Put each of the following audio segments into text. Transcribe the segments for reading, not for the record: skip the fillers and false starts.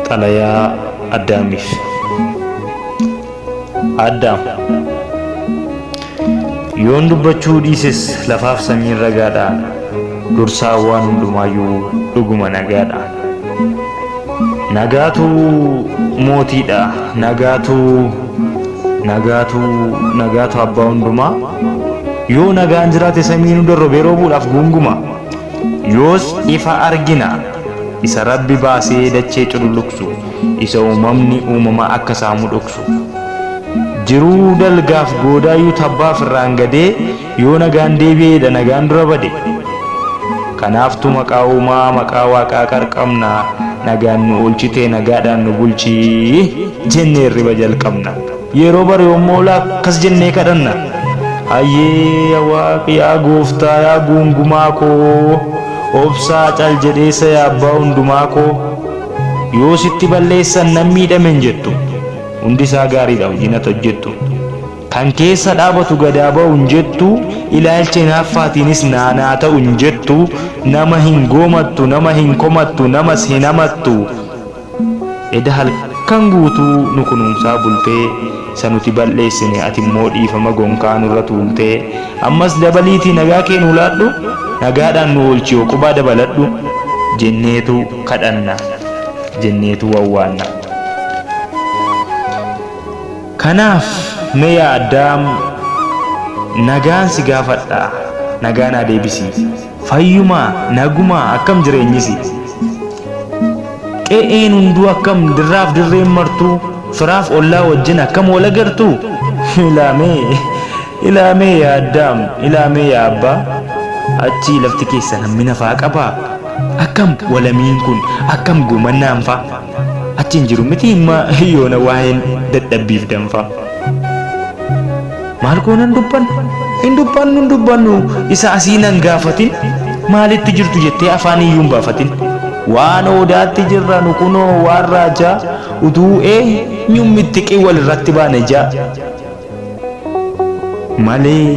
Xalayaa Addaamiif. Addaam. Yoon dubbachuu dhiises lafaaf samiin ragaadha. Dursaa waan hundumaayyuu dhuguma nagaadha. Nagaatu mootiidha. Nagaatu nagaatu nagaatu abbaa hundumaa. Yoo nagaan jiraate samiin hunda robee roobuudhaaf guunguma. Yoos ifa argina. Isa Rabbi baasee dachee cululuqsu, isa uumamni uumama akka saamu dhoksu. Jiruu dalgaaf goodaayyuu tabbaaf irraan gadee, yoo nagaan deebi'eedha nagaan dura bade. Kanaaftu maqaa uumaa maqaa waaqaa qarqabna, nagaan nu oolchitee nagaadhaan nu bulchi jennee hirriba jalqabna. Yeroo bari'u immoo laa akkas jennee kadhanna. Hayyee yaa Waaq yaa gooftaa yaa guungumaa koo obsaa cal jedheessa yaa abbaa hundumaa koo yoo sitti balleessan nan miidhame hin jettu hundi isaa gaariidha hojiin ati hojjettu kan keessa dhaabatu gadaa ba'u hin jettu ilaalcha hinaaffaatiinis naanaa ta'u hin jettu nama hin goomattu nama hin komattu namas hin hamattu Eda halkan guutuu nu kunuunsaa bultee Isa nuti bal'eessine ati immoo dhiifama gonkaa nurra tuultee Ammas dabaliitii nagaa kee nuu laadhu Nagaadhaan nu oolchi uqubaa dabaladhu Jenneetu kadhanna jenneetu wawwaanna. Kanaaf mee yaa Addaam nagaan si gaafadha nagaa naa deebisi Fayyumaa nagumaa akkam jireenyisi Qe'een hunduu akkam dirraaf dirreen martuu Firaaf ollaa wajjin akkam wal agartuu Ilaamee ilaamee yaa Addaam ilaamee yaa Abbaa Achii lafti keessan hammina faa qabaa Akkam walamiin kun akkam gomannaan faa Achi hin jiru miti himma yoona waa'een dadhabbiif danfaa. Maal goonan dubbanna? Hin dubbannu hin dubbannu isa asii nan gaafatin maalitti jirtu jettee afaan iyyuu hin baafatin. Waan oodaatti jirra nu kunoo waan raajaa utuu eenyummitti qi wal irratti baane jaa. Malee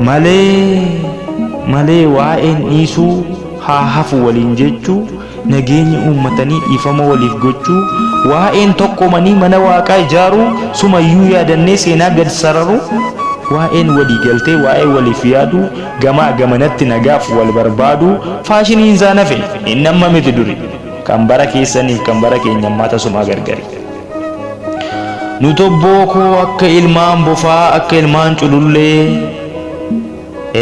malee malee waa'een dhiisuu haa hafu waliin jechuu nageenya uummatanii dhiifama waliif gochuu waa'een tokkoomanii mana waaqaa ijaaruu sumayyuu yaadannee seenaa gad sararuu waa'een walii galtee waa'ee waliif yaaduu gamaa gamanatti nagaaf wal barbaaduu faashiniin isaa nafe inni amma miti duri kan bara keessaniif kan bara keenya ammaa tasumaa gargari. Nu tobboo koo akka ilmaan bofaa akka ilmaan culullee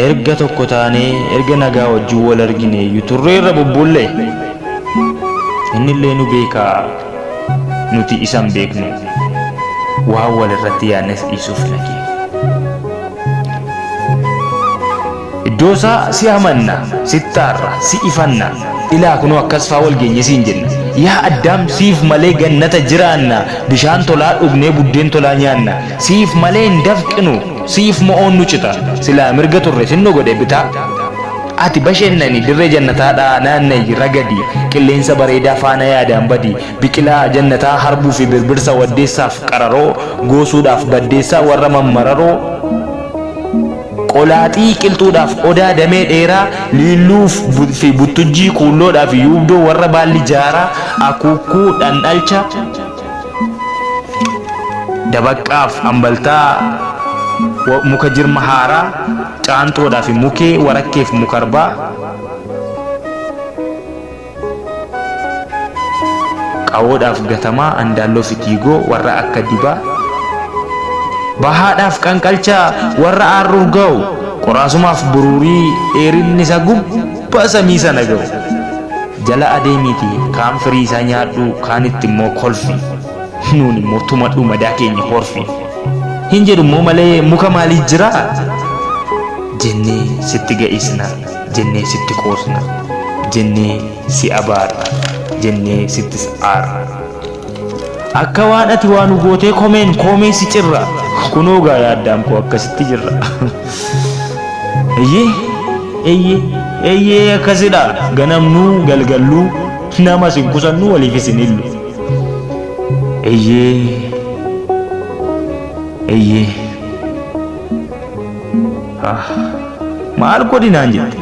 erga tokko taanee erga nagaa wajjin wal argine iyyuu turreerra bubbullee. Innillee nu beekaa nuti isa hin beeknu waan wal irratti yaadnes dhiisuuf lagee. Iddoo isaa si amanna, sitti aarra, si ifanna, ilaa kunoo akkas faa wal geenye siin jenna. Yaa Addaam siif malee gannata jiraanna, bishaan tolaa dhugnee buddeen tolaa nyaanna. Siif malee hin dafqinu, siif mo'oon nu cita, silaa mirga turre sin nu godhe bitaa. Ati bashannani dirree jannataadhaa naanna'i ragadi, qilleensa bareedaa faana yaadaan badi, biqilaa jannataa harbuu fi birbirsa waddeessaaf qararoo, goosuudhaaf baddeessaa warra mammararoo, Qolaaxii qilxuudhaaf odaa damee dheeraa, liilluu fi buttujjii, kuulloodhaa fi yuubdoo warra baalli jaaraa, akuukkuu, dhandhalcha, dabaqqaaf ambaltaa muka jirma haaraa, caanxoodhaa fi mukee warakkeef mukarbaa, Qawoodhaaf gatamaa andaalloo fi tiigoo warra akka dibaa Bahaadhaaf qanqalcha warra aarruuf ga'u Qoraasumaaf buruurii dheerinni isaa gubbaa samii sana ga'u Jala adeemiiti kaan firii isaa nyaadhu kaanitti immoo kolfi Nuun immoo tumadhuu madaa keenya horfi Hin jedhu immoo malee muka maalii jira jennee sitti ga'isna. jennee sitti qoosna, jennee si abaarra, jennee sittis aarra. Akka waan ati waa nu gootee komeen koomee si cirra. Kunoo gaa yaa Addaam koo akkasitti jirra. Eyyee, eyyee, eyyee akkasidha. Ganamnuu galgalluu namas hin qusannu waliifis hin illu. Eyyee, eyyee. Maal godhi naan jette?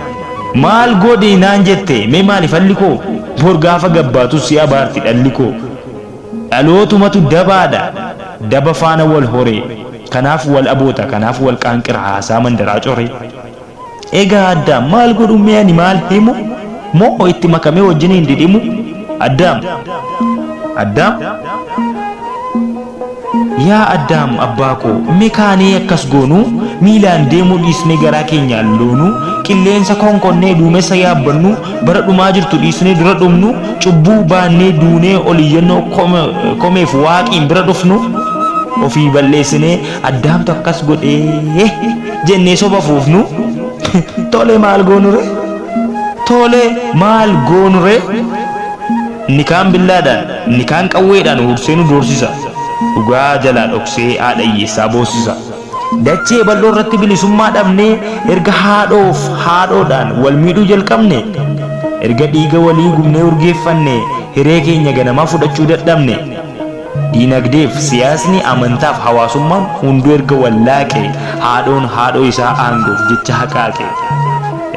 Maal godhi naan jette? Mee maali falli koo? Bor gaafa gabbaatus si abaarti dhalli koo. Dhalootumatu dabaadha daba faana wal horee. Kanaaf wal aboota kanaaf wal qaanqira haasaa mandaraa coree. Egaa Addaam maal godhu mee ani maal himu moo itti makamee wajjiniin dhidhimu? Addaam! Addaam! Yaa Addaam abbaa koo mee kaanee akkas goonuu miilaan deemuu dhiisnee garaa keenyaan loonuu qilleensa konkonnee duumessa yaabbannuu bara dhumaa jirtu dhiisnee dura dhumnu cubbuu baannee duunee ol iyyannoo komeef waaqiin bira dhufnu ofii balleessinee Addaamtu akkas godhee jennee soba fuufnu tole maal goonure tole maal goonure inni kaan billaadhaan inni kaan qawweedhaan huursee nu doorsisa dhugaa jalaa dhoksee haadha hiyyeessaa boossisa dachee bal'oo irratti bilisummaa dhabnee erga haadhoof haadhoodhaan wal miidhuu jalqabne erga dhiiga walii gubnee urgeeffanne hiree keenya ganamaa fudhachuu dadhabne Diinagdeef, siyaasni, amantaaf hawaasummaan hunduu erga wal laaqee haadhoon haadhoo isaa aangoof jecha haqaaqe.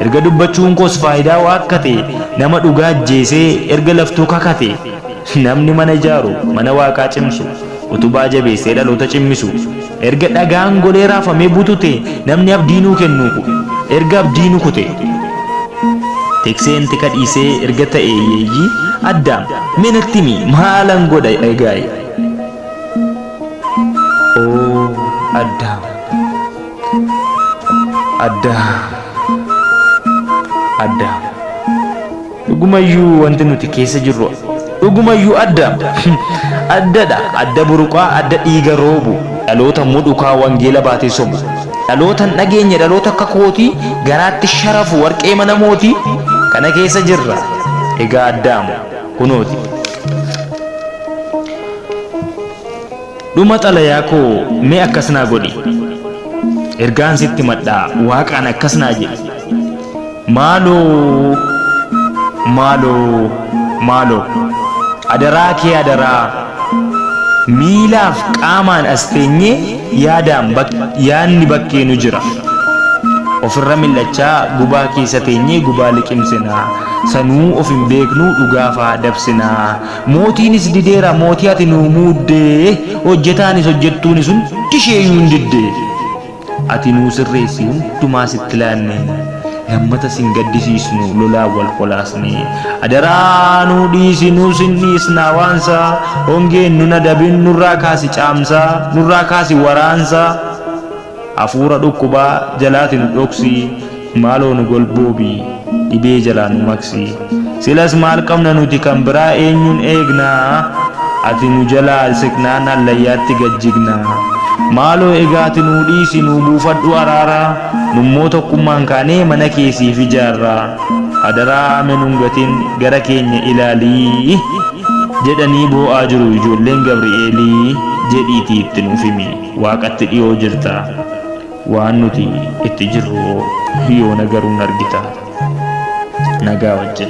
Erga dubbachuun koos faayidaa waakkate nama dhugaa ajjeesee erga laftuu kakate namni mana ijaaru mana waaqaa cimsu utubaa jabeessee dhaloota cimmisu erga dhagaan golee raafamee butute namni abdii nuu kennu erga abdii nu kute. Tikseen tika dhiisee erga ta'ee yeeyyii, Addaam, mee natti himi maalan godha egaayi? Oo Addaam, Addaam, Addaam. Dhugumayyuu wanti nuti keessa jirru dhugumayyuu adda. Addadha, adda buruqaa, adda dhiiga roobu, dhaloota mudhukaa wangeela baatee sobu. Dhaloota hin dhageenye, dhaloota akka kootii garaatti sharafu warqee mana mootii kana keessa jirra. Egaa Addaam kunooti. Dhuma xalayaa koo mee akkas naa godhi. Ergaan sitti madhaa waaqaan akkas naa jedhi. Maaloo maaloo maaloo adaraa kee adaraa miilaaf qaamaan as teenyee yaadaan yaadni bakkee nu jira. Ofirra mil'achaa gubaa keessa teenyee gubaa liqimsina. Sanuu of hin beeknuu dhugaafaa dabsina. Mootiinis dideera mootii ati nuu muuddee hojjetaanis hojjettuunis hundi isheeyyuu hin diddee. Ati nuu sirreessi hundumaa sitti laanne lammata sin gaddisiisnu lolaan wal kolaasne. Adaraa nuu dhiisi nuus hin dhiisnaa waansaa hongeen nun adabin nurraa kaasi caamsaa nurraa kaasi waraansaa. Hafuura dhukkubaa jalaati nu dhoksi maaloo nu golboobi dhibee jalaa nu maqsi. Silas maal qabna nuti kan biraa eenyuun eegna ati nu jalaa siqnaan hallayyaatti gad jigna. Maaloo egaa ati nuu dhiisi nuu buufadhu araara nummoo tokkummaan kaanee mana kee siif ijaarra. Adaraa me nun gatin gara keenya ilaali jedhanii boo'aa jiru ijoolleen Gabri'eelii jedhiitii itti nuuf himi. Waaqatti dhiyoo jirta. Waan nuti itti jirru yoona garuu hin argita. Nagaa wajjin.